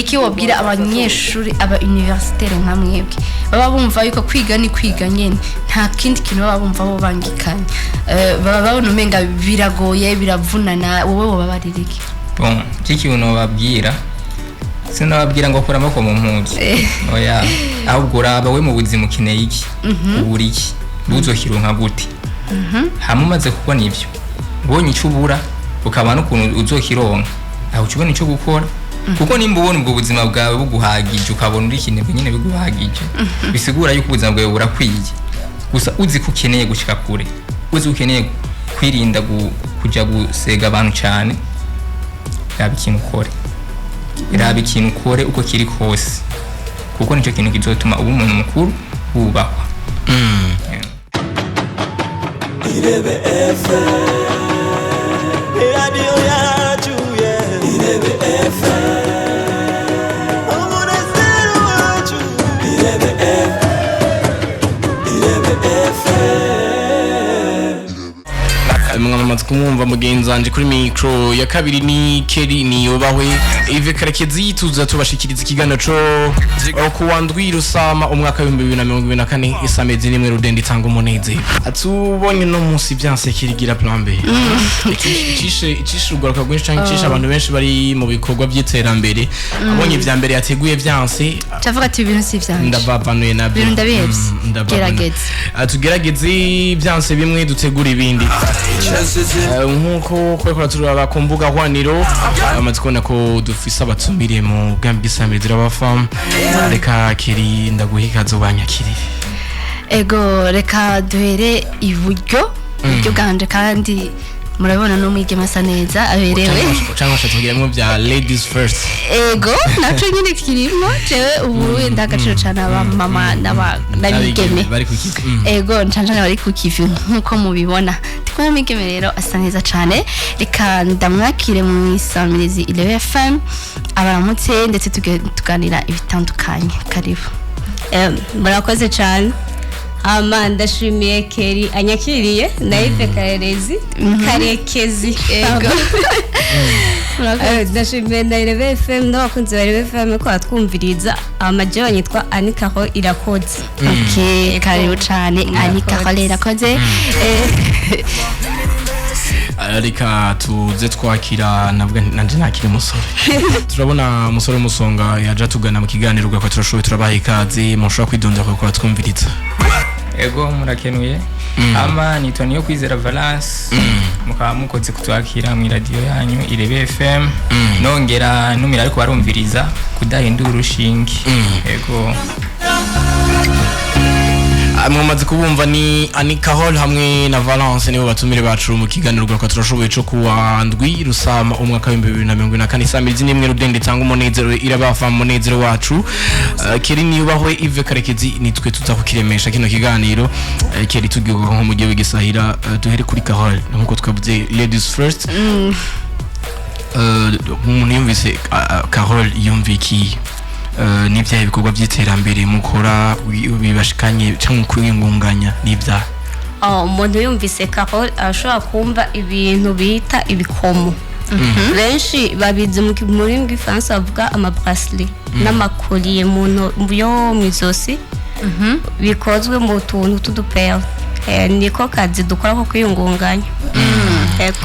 Niki wabwira abanyeshuri, aba universitaire nka mwebwe, baba bumva yuko kwiga ni kwiga nyene, nta kindi kintu baba bumva bo bangikanye? Baba babona umenga biragoye, biravunana. Wowe wobabarira iki? Bon, iki kintu nobabwira, sinababwira ngo kura amaboko mu mpuzu, oya, ahubwo uraba we mu buzima ukeneye iki, ubura iki, uzokironka gute. Hama umaze kubona ivyo, ubonye ico ubura, ukabona n'ukuntu uzokironka, aho uca ubona ico gukora. Kuko nimba ubona ubwo buzima bwawe buguhagije, ukabona uri ikinebwe nyine biguhagije, bisigura yuko ubuzima bwawe burakwiye. Gusa uzi ko ukeneye gushika kure, uzi ko ukeneye kwirinda kuja gusega abantu cyane, raba ikintu ukore, raba ikintu ukore uko kiri kose, kuko nicyo kintu kizotuma uba umuntu mukuru wubahwa. Yeah. Irebe FM, radiyo yacu, yeah. Irebe FM, umunezero wacu. Irebe FM, Irebe FM. Mwamaze kumwumva mugenzi wanje kuri micro ya kabiri ni Kelly Niyubahwe, Yves Karekezi. Tuza tubashikiriza ikiganiro co kuwa ndwi Rusama umwaka w'2024, isamezi nimwe rudende itanga umunezero. Tubonye no munsi vyanse kirigira plan B. Icishe urwaruka rwinshi canke icishe abantu benshi bari mu bikorwa by'iterambere, abonye ivya mbere yateguye vyanse, cavuga ati ibintu si ivyanje, ndavavanuye nabyo. Ibintu ndabihevye. Ndavavanuye. Gerageze. Tugerageze, vyanse bimwe dutegura ibindi. Nk'uko kubikora turaba ku mbuga hwaniro, amaze kubona ko dufise abatumire mu bwami bw'isamirizi b'abafamu. Reka kiri ndaguha ikaze, ubanyakirire. Ego, reka duhere iburyo bwanje, kandi murabibona n'umwigeme asa neza, aberewe. Cyangwa washatse kugiramwo bya ladies first? Ego, naco nyine kirimo. Jewe ubu wenda agaciro cane abamama n'abigeme bari ku kivi. Ego, ncanjane bari ku kivi. Nk'uko mubibona, ndi kumwe n'umwigeme rero asa neza cane. Reka ndamwakire mu isamirizi Irebe FM, abaramutse, ndetse tuganira ibitandukanye. Karibu. Murakoze cyane. Hama ndashimiye Keri anyakiriye na Yves Karerezi, Karekezi. Ego. Ndashimiye na Irebe FM n'abakunzi ba Irebe FM ko batwumviriza. Amajewe nyitwa Anikaro Irakoze. Okay, karibu cane Anika Kale Irakoze. Reka tuze twakira, navuga nti nanje nakiri umusore. Turabona umusore w'umusonga yaje atugana mu kiganiro gakwa turashoboye, turabaha ikaze. Mushobora kwidondora kuko twumviriza. Ego, murakenuye. Ama nitwa Niyo Kwizera Valence, mukaba mukoze kutwakira mu iradiyo yanyu Irebe FM. Nongera ntumira ariko barumviriza kudahindura urushinge. Ego. Mwamaze kubumva, ni Anika Hall hamwe na Valence, nibo batumire bacu mu kiganiro gakwa turashoboye co kuwa ndwi Rusama umwaka w'2024, saa 11 rudende itanga umunezero, irabava mu munezero wacu. Keri Niyubahwe, Yves Karekezi, nitwe tuza kukiremesha kino kiganiro. Keri, tugiye nko mu gihe w'igisahira, duhere kuri Carole, nkuko twavuze ladies first. Umuntu yumvise Carole yumva iki? N'ibyaha ibikorwa by'iterambere mukora bibashikanye cyangwa kwiyungunganya n'ibyaha? Oh, umuntu yumvise Carole arashobora kumva ibintu bita ibikomo. Benshi babizi mu rurimi rw'Ifaransa bavuga amabracelet n'amacollier yo mu izosi bikozwe mu tuntu tw'uduperle. Niko kazi dukora ko kwiyungunganya. Ego.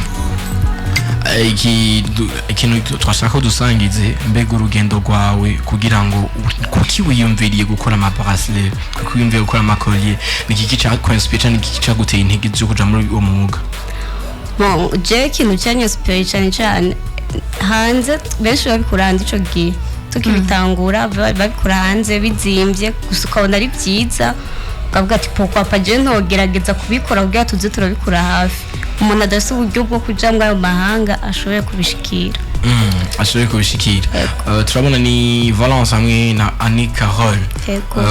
Ikintu twashaka ko dusangize, mbega urugendo rwawe kugira ngo kuki wiyumviriye gukora amabracelet, kuki wiyumviriye gukora amacollier, ni iki cyakwinspire cyangwa ni iki cyaguteye intege zo kuja muri uwo mwuga? Bon, jewe ikintu cyanyinspire cyane cyane, hanze benshi babikura hanze. Ico gihe tukibitangura babikura hanze bizimbye, gusa ukabona ari byiza, ukavuga ati pourquoi pas jewe ntogerageza kubikora kugira tuze turabikura hafi, umuntu adafise uburyo bwo kuja muri ayo mahanga ashoboye kubishikira. Ashoboye kubishikira. Turabona ni Valence hamwe na Annie Carole. Yego.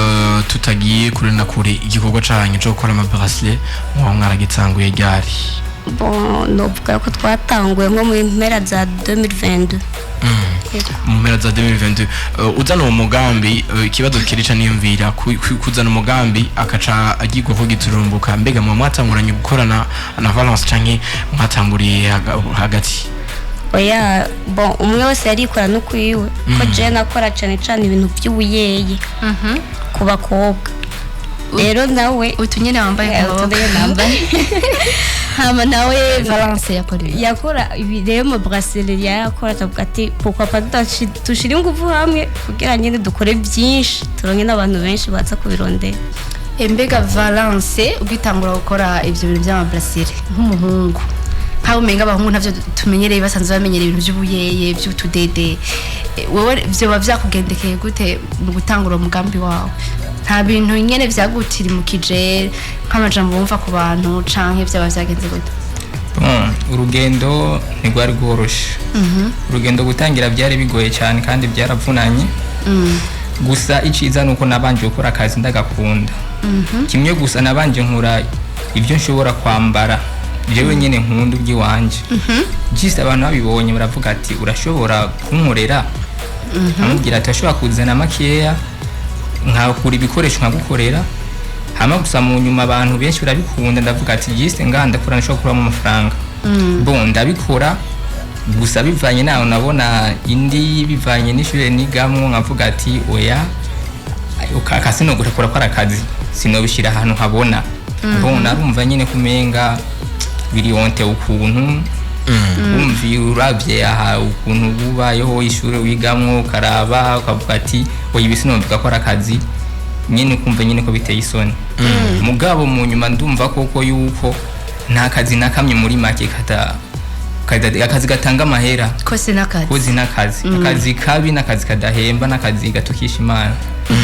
Tutagiye kure na kure, igikorwa canyu co gukora amabracelet muba mwaragitanguye ryari? Bon, novuga ko twatanguye nko mu mpera za 2022. Yego. Mu mpera za 2022. Uzana uwo mugambi, ikibazo kirica niyumvira kuzana umugambi akaca agirwa ko giturumbuka, mbega muba mwatanguranye gukorana na Valence canke mwatanguriye hagati? Oya, bon, umwe wese yarikora n'ukwiwe, ko je nakora cane cane ibintu by'ubuyeye ku bakobwa, rero nawe Utu nyene wambaye ku maboko. Utu nyene nambaye. Hama nawe Valence yakora ibi? Yakora ibi rero, mu bracelet yarakora, akavuga ati pourquoi pas tushire ingufu hamwe kugira nyine dukore byinshi, turonke n'abantu benshi baza kubirondera. Mbega Valence, ugitangura gukora ivyo bintu by'ama bracelet nk'umuhungu, nkaho umenga abahungu ntavyo tumenyereye, basanzwe bamenyereye ibintu by'ubuyeye, by'utudede, wewe vyoba vyakugendekeye gute mu gutangura umugambi wawe? Nta bintu nyene vyagutirimukije, nk'amajambo wumva ku bantu, canke vyaba vyagenze gute? Bon, urugendo ntirwari rworoshe. Urugendo gutangira byari bigoye cyane kandi byaravunanye. Gusa iciza ni uko nabanje gukora akazi ndagakunda. Kimwe gusa, nabanje nkura ibyo nshobora kwambara jewe nyine nkunda iby'iwanje. Just abantu babibonye baravuga ati urashobora kunkorera, amubwira ati urashobora kuzana makeya nkakura ibikoresho nkagukorera. Hama gusa mu nyuma abantu benshi barabikunda, ndavuga ati just ngaha ndakora, nshobora gukuramo amafaranga. Bon, ndabikora gusa bivanye naho nabona indi, bivanye n'ishure nigamwo, nkavuga ati oya, akasi no gurekura ko ari akazi, sinobishyira ahantu habona. Bon, narumva nyine kumenga biriyonte ukuntu wumvi uravye aha ukuntu bubayeho, ishure wigamwo, ukaraba ukavuga ati oya, ibi sinovuga ko ari akazi nyine, ukumva nyine ko biteye isoni. Mugabo mu nyuma ndumva koko yuko nta kazi na kamwe muri make kata akazi gatanga amahera. Kose n'akazi. Kozi n'akazi, akazi kabi n'akazi kadahemba n'akazi gatukisha Imana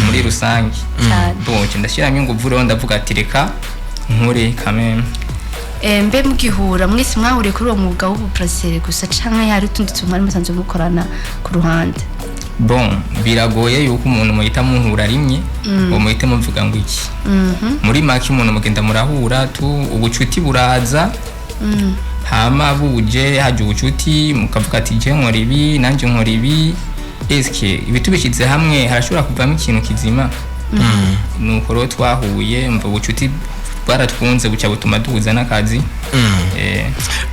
muri rusange. Cyane. Bon, ndashyiramo ingufu rero, ndavuga ati reka nkore kameme. Mbe mugihura mwese, mwahuriye kuri uwo mwuga w'ubu bracelet gusa, canke hari utundi tuntu mwari musanzwe mukorana ku ruhande? Bon, biragoye yuko umuntu muhita muhura rimwe ngo muhite muvuga ngo iki. Muri make umuntu mugenda murahura tu, ubucuti buraza. Hama buje haje ubucuti, mukavuga ati je nkora ibi, nanjye nkora ibi, eske ibi tubishyize hamwe harashobora kuvamo ikintu kizima? Nuko rero twahuye, mva ubucuti bwaratwunze, buca butuma duhuza n'akazi.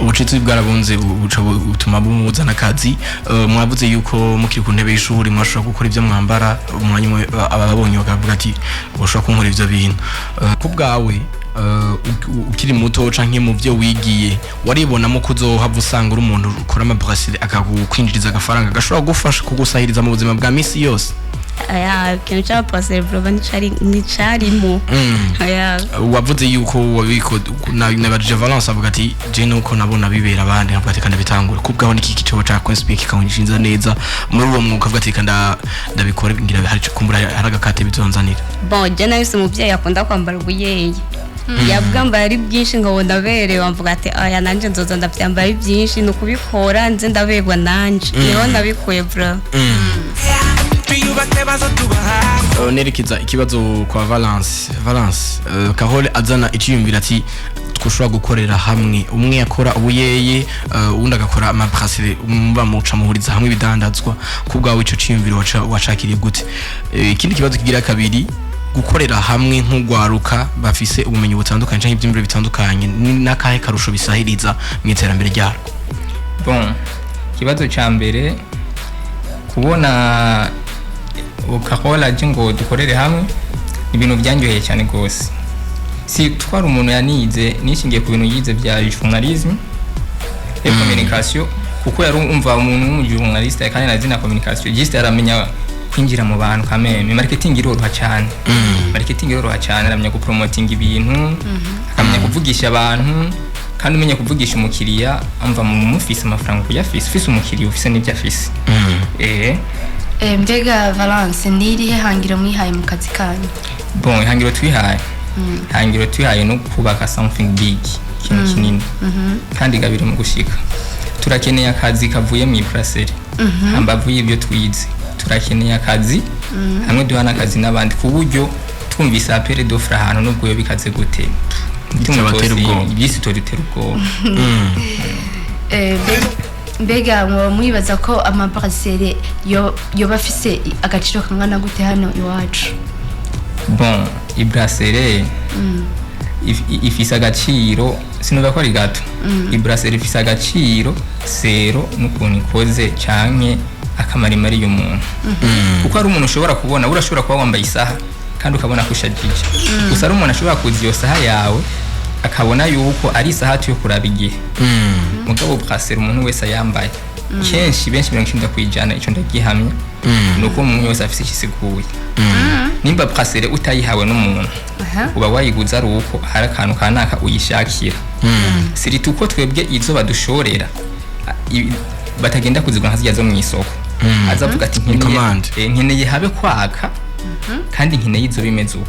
Ubucuti bwarabunze, buca butuma bumuza n'akazi. Mwavuze yuko mukiri ku ntebe y'ishuri mwashobora gukora ibyo mwambara, umwanya umwe ababonye bakavuga ati ushobora kunkora ibyo bintu. Ku bwawe, ukiri muto canke mu byo wigiye, waribonamo ko uzohava usanga uri umuntu ukora ama bracelet akagukwinjiriza agafaranga gashobora gufasha kugusahiriza mu buzima bwa misi yose? Aya, ikintu cy'ama bracelet vraiment nticarimo. Aya. Wavuze yuko wabiko nabajije Valence, avuga ati je nuko nabona bibera abandi, nkavuga ati kandi bitangure. Kubwaho niki kicobo ca Queenspeak kikawinjiza neza muri uwo mwuga, avuga ati kandi ndabikora, ngira hari kumbura hari agakate bizonzanira? Bon, je nahise umubyeyi akunda kwambara ubuyeye, yabwambaye ari byinshi, nkabona aberewe, mvuga ati aya nanjye nzoza ndabyambara ari byinshi, ni ukubikora nze ndaberwa nanje. Niho nabikuye bro. Twiyubake bazotubaha. Nerekeza ikibazo kwa Valence. Valence, Carole azana iciyumvira ati twushobora gukorera hamwe, umwe yakora ubuyeye, uwundi agakora ama bracelet, muba muca muhuriza hamwe ibidandazwa. Ku bwawe ico ciyumviro wacakiriye gute? Ikindi kibazo kigira kabiri, gukorera hamwe nk'ugwaruka bafise ubumenyi butandukanye canke ivyiyumviro bitandukanye, ni n'akahe karusho bisahiriza mu iterambere ryarwo? Bon, ikibazo cya mbere, kubona Carole aje ngo dukorere hamwe ni ibintu byanyoheye cyane rwose. Si twari umuntu yanize, nishingiye ku bintu yize bya journalisme et communication, kuko yari umva umuntu w'umujournaliste kandi nazi na communication, juste aramenya kwinjira mu bantu kameme. Marketing iroroha cyane, marketing iroroha cyane, aramenya gupromotinga ibintu, akamenya kuvugisha abantu. Kandi umenya kuvugisha umukiriya, amva mu mufise amafaranga kuyafise, ufise umukiriya ufise n'ibyo afise. Mbega Valence, ni irihe hangiro mwihaye mu kazi kanyu? Bon, ihangiro twihaye no kubaka something big, ikintu kinini, kandi gabiri mu gushika. Turakeneye akazi kavuye mu ibrasserie, hambavu y'ibyo twize turakeneye akazi hamwe duha n'akazi n'abandi, ku buryo twumvise appel d'offre ahantu, nubwo yo bikaze gute, Bitabatera ubwoba. Byisi dutera ubwoba. Mbega mwoba mwibaza ko ama bracelet yoba afise agaciro kangana gute hano iwacu? Bon, ibracelet Ifise agaciro, sinuva ko ari gato. Ibracelet ifise agaciro selon n'ukuntu ikoze canke akamaro imariye umuntu, kuko hari umuntu ushobora kubona, urashobora kuba wambaye isaha kandi ukabona ko ushajije gusa, hari umuntu ashobora kuza iyo saha yawe akabona yuko ari isaha yo kuraba igihe. Mugabo bracelet, umuntu wese ayambaye, kenshi benshi, 90%, ico ndagihamya, ni uko umuntu wese afise ikisiguye. Nimba bracelet utayihawe n'umuntu, uba wayiguze ari uko hari akantu kanaka uyishakira, surtout uko twebwe izo badushorera batagenda kuzigura nka zirya zo mw'isoko. Aza avuga ati nkeneye Commande. Nkeneye habe kwaka kandi nkeneye izo bimeze uko,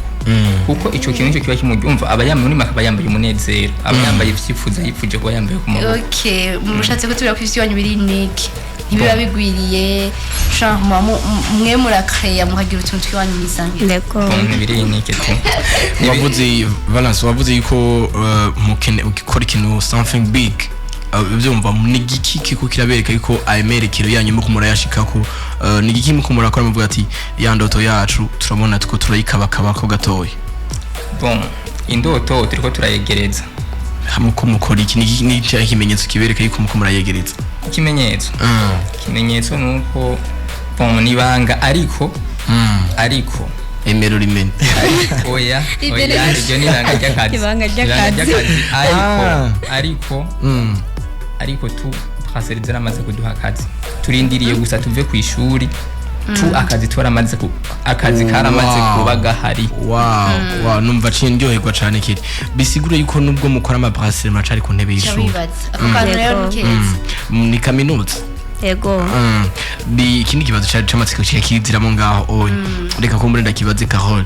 kuko ico kintu nico kiba kimuryumva. Aba yambaye muri akaba yambaye umunezero, aba yambaye ivyifuzo yipfuje kuba yambaye ku maboko. Okay, mushatse kutubwira ko ivyo wanyu biri unique, ntibiba bigwiriye, genre muba mwe murakeya mukagira utuntu twiwanyu mwisangira. Ndeko. Bon, ntibiri unique tu. Wavuze, Valence, wavuze yuko mukene ukora ikintu, something big. Byumva ni igiki kiko kirabereka yuko ayo merekero yanyu muko murayashikako? Ni igiki muko murakora muvuga ati ya ndoto yacu turabona tuko turayikabakabako gatoya? Bon, indoto turiko turayegereza. Muko mukora iki? Ni ikihe kimenyetso kibereka yuko muko murayegereza? Ikimenyetso ni uko, bon, nibanga, ariko Emero rimene. Oya, oya, iryo ni ibanga ry'akazi. Ibanga ry'akazi. Ariko ariko ariko tu bracelet zaramaze kuduha akazi, turindiriye gusa tuve ku ishuri tu akazi twaramaze ku akazi karamaze kuba gahari. Wow, numva ciye ndyoherwa cane. Kiri bisigura yuko nubwo mukora ama bracelet muracari ku ntebe y'ishuri. Wibaza ako kantu rero ni keza. Ni kaminuza. Yego. Ikindi kibazo cari c'amatsiko kiba kiziramo ngaho oya, reka ko muri ndakibaze Carole: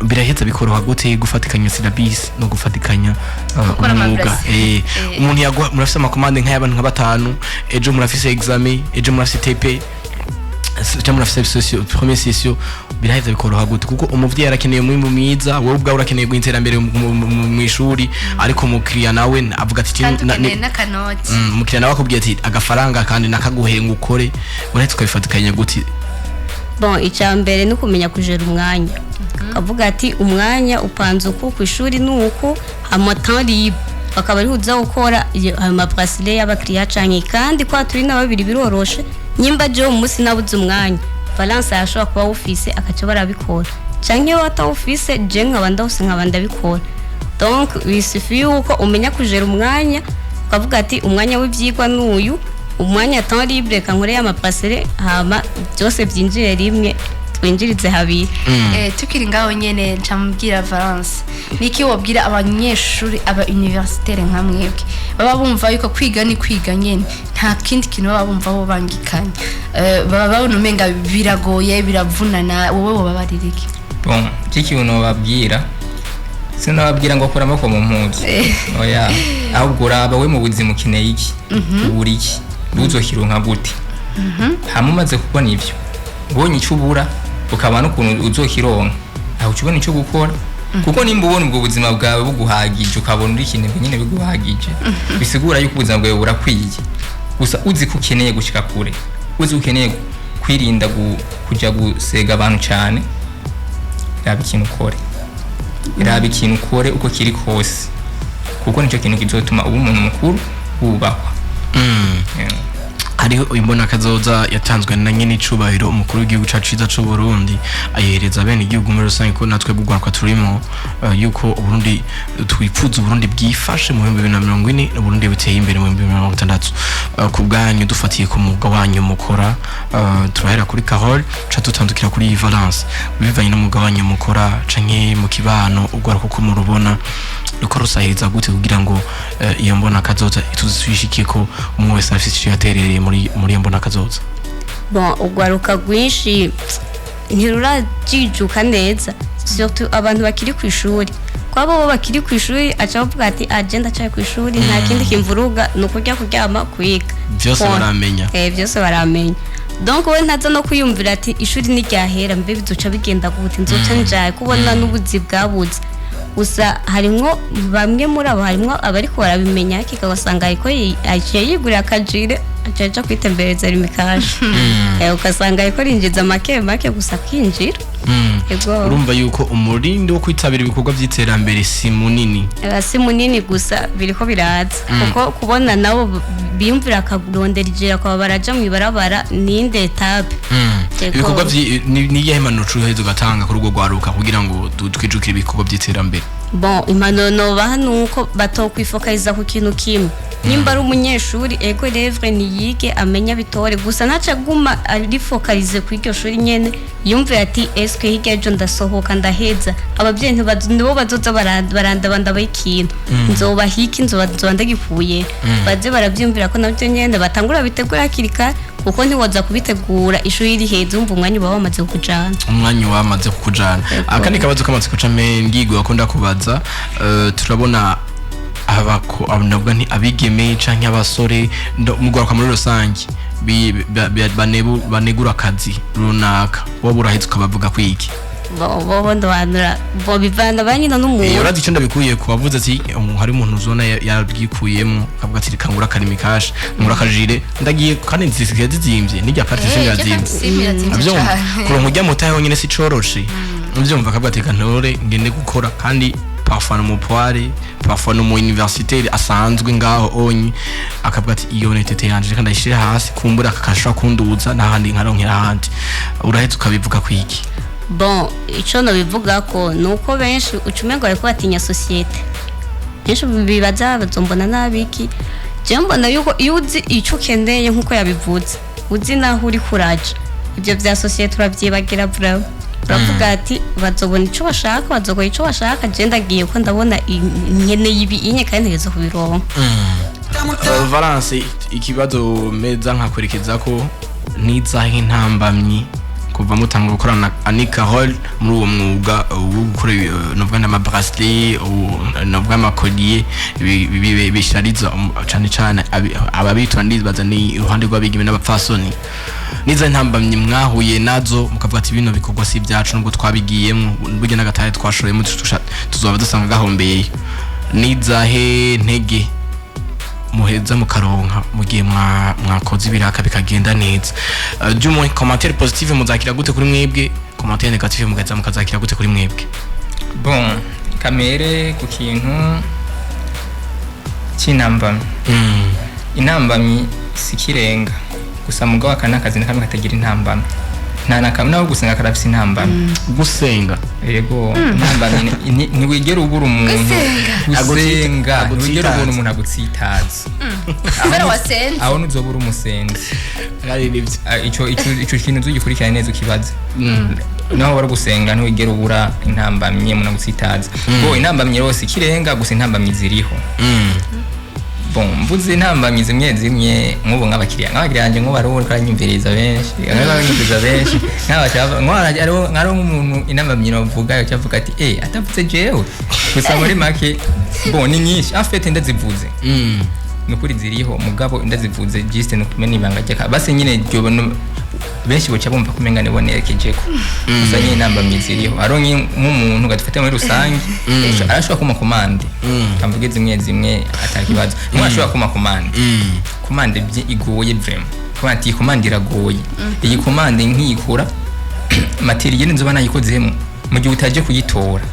biraheza bikoroha gute gufatikanya syllabus no gufatikanya Gukora umwuga? ama bracelet. Umuntu yaguha, murafise ama commandes nk'ay'abantu nka batanu, ejo murafise examen, ejo murafise TP, cyangwa murafise session, première session, biraheza bikoroha gute? Kuko umuvyeyi arakeneye umwimbu mwiza, wowe ubwawe urakeneye iterambere mu ishuri, ariko umukiriya nawe avuga ati Kandi ukeneye n'akanoti. Umukiriya nawe akubwiye ati agafaranga kandi nakaguhe ngo ukore, uraheza ukabifatikanya gute? Bon, icya mbere ni ukumenya kujera umwanya, ukavuga ati umwanya upanze uku, ku ishuri ni uku, ama temps libre bakaba ari uza gukora ayo ma bracelets y'abakiriya canke. Kandi kwa turi na babiri biroroshe, nyimba jewe umunsi nabuze umwanya, Valence yashobora kuba awufise akaca barabikora, canke we atawufise, je nkaba ndawufise nkaba ndabikora. Donc bisufi yuko umenya kujera umwanya, ukavuga ati umwanya w'ivyigwa n'uyu, umwanya temps libre reka nkore y'ama bracelets, hama byose byinjire rimwe, twinjirize habiri. Tukiri ngaho nyene, ncamubwira Valence, niki wobwira abanyeshuri aba universitaire nka mwebwe baba bumva yuko kwiga ni kwiga nyene, nta kindi kintu baba bumva bo bangikanye, baba babona umenga biragoye, biravunana, wowe wobabarira iki? Bon, ikintu nobabwira, sinababwira ngo kura amaboko mu mpuzu, oya, ahubwo uraba we mu buzima ukeneye iki, ubura iki, uzokironka gute. Hama umaze kubona ivyo, ubonye icyo ubura, ukabona n'ukuntu uzokironka, aho uca ubona icyo gukora. Kuko nimba ubona ubwo buzima bwawe buguhagije, ukabona uri ikintu nyine biguhagije, bisigura yuko ubuzima bwawe burakwiye. Gusa uzi ko ukeneye gushika kure, uzi ko ukeneye kwirinda kuja gusega abantu cyane, raba ikintu ukore, raba ikintu ukore uko kiri kose, kuko nicyo kintu kizotuma uba umuntu mukuru wubahwa. Yeah. Hariho imbona kazoza yatanzwe na nyine icubahiro umukuru w'igihugu cacu ciza c'u Burundi, ayihereza bene igihugu muri rusange, ko natwe bw'urwaruka turimo, yuko Uburundi twipfuza Uburundi bwifashe mu 2040, Uburundi buteye imbere mu 2060. Ku bwanyu, dufatiye ku mwuga wanyu mukora, turahera kuri Carole ca dutandukira kuri Valence, bivanye n'umwuga wanyu mukora canke mu kibano, urwaruka uko murubona ruko rusahiriza gute kugira ngo iyo mbona kazoza tuzishike ko umwe wese afise ico yaterereye muri iyo mbona kazoza? Bon, urwaruka rwinshi ntirurajijuka neza, surtout abantu bakiri ku ishuri. Kwabo bo bakiri ku ishuri, aca bavuga ati agenda acaye ku ishuri, nta kindi kimvuruga, ni ukurya, kuryama, kwiga. Vyose Point. baramenya. Byose baramenya. Donc we ntaza no kwiyumvira ati ishuri niryahera mbe bizoca bigenda gute, nzoca njaye kubona n'ubuzi bwabuze. Gusa harimwo bamwe muri abo, harimwo abariko barabimenya, ariko ugasanga ariko aciye yigurira akajire. Aca kwitembereza Lumicash. Ugasanga ariko rinjiza make make gusa akinjira. Ego. Urumva yuko umurindi wo kwitabira ibikorwa by'iterambere si munini. Si munini, gusa biriko biraza, kuko kubona nabo biyumvira akarondera ijira akaba baraja mu ibarabara ninde étape. Yego. Ibikorwa ni iyihe mpanuro ucuheza ugatanga kuri urwo rwaruka kugira ngo twijukire ibikorwa by'iterambere? Bon, impanuro nobaha ni uko batokwifokaliza ku kintu kimwe. Nimba ari umunyeshuri, ego revre niyige amenye abitore, gusa ntaca aguma arifokalize ku iryo shuri nyene. Yumve ati: "Eske hirya ejo ndasohoka ndaheza, ababyeyi nibo bazoza barandabanda ikintu, nzobaha iki, nzoba ndagikuye?" Baze barabyumvira ko nabyo nyene batangura bitegura hakiri kare, kuko ntiwoza kubitegura ishuri riheze, wumva umwanya uba wamaze kukujana. Umwanya wamaze kukujana. Yego. Akandi kabazo k'amatsiko came ngigwa akunda kubaza, turabona abako navuga nti abigeme canke abasore mu rwaruka muri rusange banegura akazi runaka, wowe uraheze ukabavuga kwiki? Bo ndobanura bo bivana ba nyina n'umuntu. Urazi icyo ndabikuye ku wavuze ati hari umuntu uzona yabyikuyemo akavuga ati: "Reka ngure akarimi kashi, ngure akajire, ndagiye kandi zisigaye zizimvye n'irya carte SIM irazimvye." Avyumva kuronka urya mutahe wonyene si coroshe, uvyumva akavuga ati: "Reka ntore ngende gukora." Kandi parfois no mu poire, parfois no mu universitaire asanzwe ngaho onye, akavuga ati: "Iyo netete yanje reka ndayishire hasi, kumbura akakashobora kunduza n'ahandi nkaronkera ahandi." Uraheze ukabivuga kwiki? Bon, ico nobivuga ko ni uko benshi ucumengo bariko batinya société, benshi bibaza bazombona nabi iki. Jewe mbona yuko iyo uzi ico ukeneye, nkuko yabivuze, uzi naho uri kuraja, ivyo vya société uravyibagira vraiment. Uravuga ati: "Bazobona ico bashaka, bazokora ico bashaka, je ndagiye ko ndabona nkeneye ibi inye kandi ntegerezwa kubironka." Valence, ikibazo meza nkakwerekeza ko nizaho intambamyi kuva mutanga gukorana na Anika Hall muri uwo mwuga wo gukora, novuga n'ama bracelet, novuga ama collier bishariza, cane cane ababitura ndibaza ni iruhande rw'abigeme n'abapfasoni. Niza intambamyi mwahuye nazo mukavuga ati: "Bino bikorwa si ibyacu, nubwo twabigiyemo, burya n'agatahe twashoyemo tuzoba dusanga gahombeye"? Nizahe ntege muheza mukaronka mu gihe mwakoze ibiraka bikagenda neza? Du moins commentaire positive muzakira gute kuri mwebwe, commentaire négative mugaheza mukazakira gute kuri mwebwe? Bon, kamere ku kintu cy'intambamyi, intambamyi si ikirenga gusa, mugabo aka ni akazi na kamwe katagira intambamyi, nta na kamwe, naho gusenga karafise intambamyi. Gusenga? Yego, intambamyi ntiwigera ubura umuntu. Gusenga. Gusenga ntiwigera ubura Agutsitaza. umuntu agutsitaza. Kubera wasenze. Aho ntuzobura umusenzi. Ari nibyo. Ah, ico kintu uzugikurikirane neza ukibaze. Naho wari gusenga ntiwigera ubura intambamyi umuntu agutsitaza. Bo intambamyi rwose ikirenga, gusa intambamyi ziriho. Bon, mvuze intambamyi zimwe zimwe, nk'ubu nk'abakiriya banjye, nk'ubu hariho uriko aranyumviriza benshi, nk'abanyumviriza benshi, nk'abashaka hariho nk'umuntu intambamyi novuga yoca avuga ati: "Eh, atavuze jewe." Gusa muri make, bon, ni nyinshi en fait ndazivuze. Nukuri ziriho, mugabo ndazivuze juste nukumenya ibanga ryaka basi nyine ryo benshi boca bumva kumenga nibo nerekejeko. Gusa nyine intambamyi ziriho. Hariho nk'umuntu gadufate muri rusange arashobora kuma commande, kamvuge zimwe zimwe atakibazo, nk'umuntu ashobora kuma commande, commande igoye vraiment, commande iyi commande iragoye, iyi commande nkiyikura matériel nzoba nayikozemo, mu gihe utaje kuyitora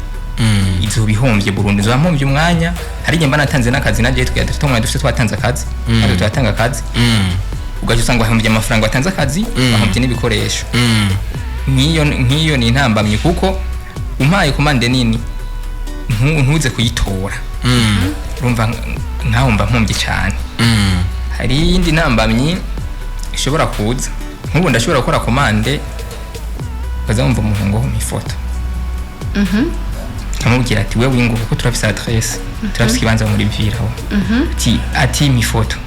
izoba ihombye burundu, nzoba mpombye umwanya. Hari igihe mba natanze n'akazi nagiye twe dufite umwanya dufite twatanze akazi, natwe turatanga akazi, ugaca usanga wahombye amafaranga, watanze akazi, wahombye n'ibikoresho. Nk'iyo ni intambamyi, kuko umpaye commande nini ntuze kuyitora, urumva nkaho mba mpombye cyane. Hari iyindi ntambamyi ishobora kuza, nk'ubu ndashobora gukora commande, ukaza wumva umuntu ngo mpa ifoto, nkamubwira ati: "Wewe wingo, kuko turafise adresse, turafise ikibanza muri ville aho." Ati: "Mpa ifoto."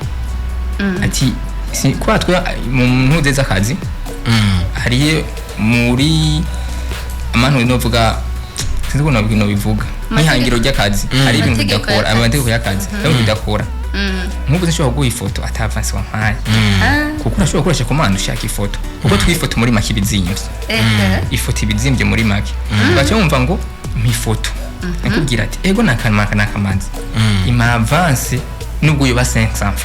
Ati si kwa twe mu ntuze z'akazi hari muri amantu novuga, sinzi ukuntu bivuga nk'ihangiro ry'akazi, hari ibintu Amategeko bidakora y'akazi. Amategeko y'akazi hari ibintu bidakora. Nk'ubu sinshobora kuguha ifoto ata avance wampaye, kuko urashobora gukoresha commande ushaka ifoto, kuko twifoto muri make ibizimvye, ifoto ibizimbye muri make. Baca bumva ngo mpa ifoto, nakubwira ati: "Ego, nakamaka nakamaze, ima avance nubwo yoba 500 francs."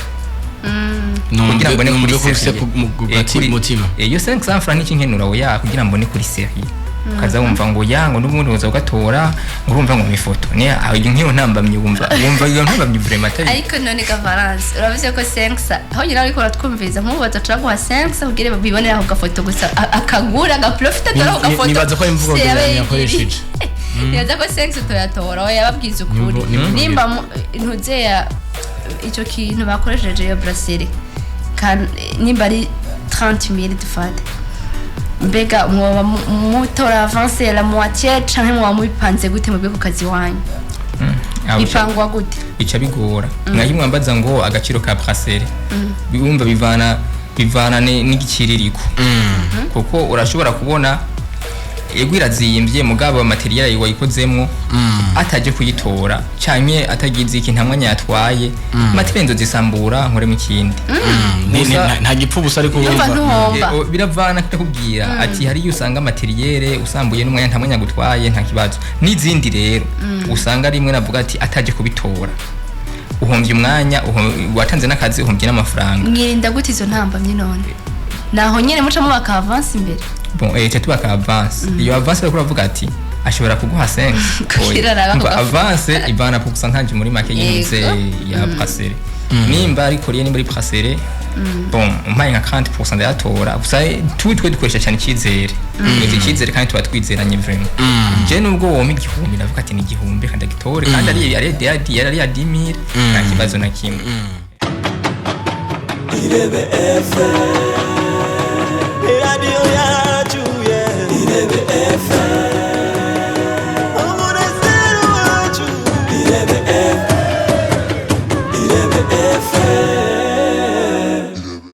Kugira mbone Numve kuri ko ufise sérieux. gati mutima. Iyo 500 francs n'ikinkenura, oya, kugira mbone kuri sérieux. Ukaza wumva ngo ya, ngo n'ubundi uza ugatora, ngo urumva ngo mifoto ne aho, iyo nk'iyo ntambamye, wumva iyo ntambamye vraiment atari. Ariko none ga Valence, uravuze ko 500 aho nyina ariko uratwumviriza, nk'ubu badaca guha 500 kugira bibonere ako gafoto gusa, akagura agaprofita atora ako gafoto. Nibaza ko ari imvugo Se yabe Gerard yakoresheje. Nibaza ko 500 toyatora, oya, yababwiza ukuri. Nimvugo. Nimba ntuzeya icyo kintu bakoresheje, iyo bracelet, nimba ari 30 000 dufate, mbega mwoba mutora avance la moitié canke mwoba mubipanze gute mubwe ku kazi wanyu? Aho Bipangwa gute? Bica bigora mwaje mwambaza ngo agaciro ka bracelet, bumva bivana n'igiciririko, kuko urashobora kubona ego irazimbye, mugabo matériel wayikozemwo ataje kuyitora canke atagize iki, nta mwanya yatwaye, matériel nzozisambura nkoremo ikindi. Nta gipfa ubusa, ariko Yumva urumva. ntuhomba. Biravana, ndakubwira ati hari iyo usanga matériel usambuye n'umwanya, nta mwanya gutwaye, nta kibazo, n'izindi rero usanga rimwe navuga ati ataje kubitora uhombye umwanya, watanze n'akazi, uhombye n'amafaranga. Mwirinda gute izo ntambamyi none? Naho nyene muca mubaka avance imbere? Bon, tubaka avance. Iyo avance bariko uravuga ati ashobora kuguha 5. Kugira arabe ako gafoto. Avance ivana pourcentage muri make y'intuze ya bracelet, nimba ari collier, nimba ari bracelet. Bon, umpaye nka 40% ndayatora gusa. Twe dukoresha cyane icyizere. Dukoresha icyizere kandi tuba twizeranye vraiment. Je nubwo wompa 1000, ndavuga ati ni 1000 kandi agitore, kandi ari ya 10 000, nta kibazo na kimwe. Irebe FM, radio.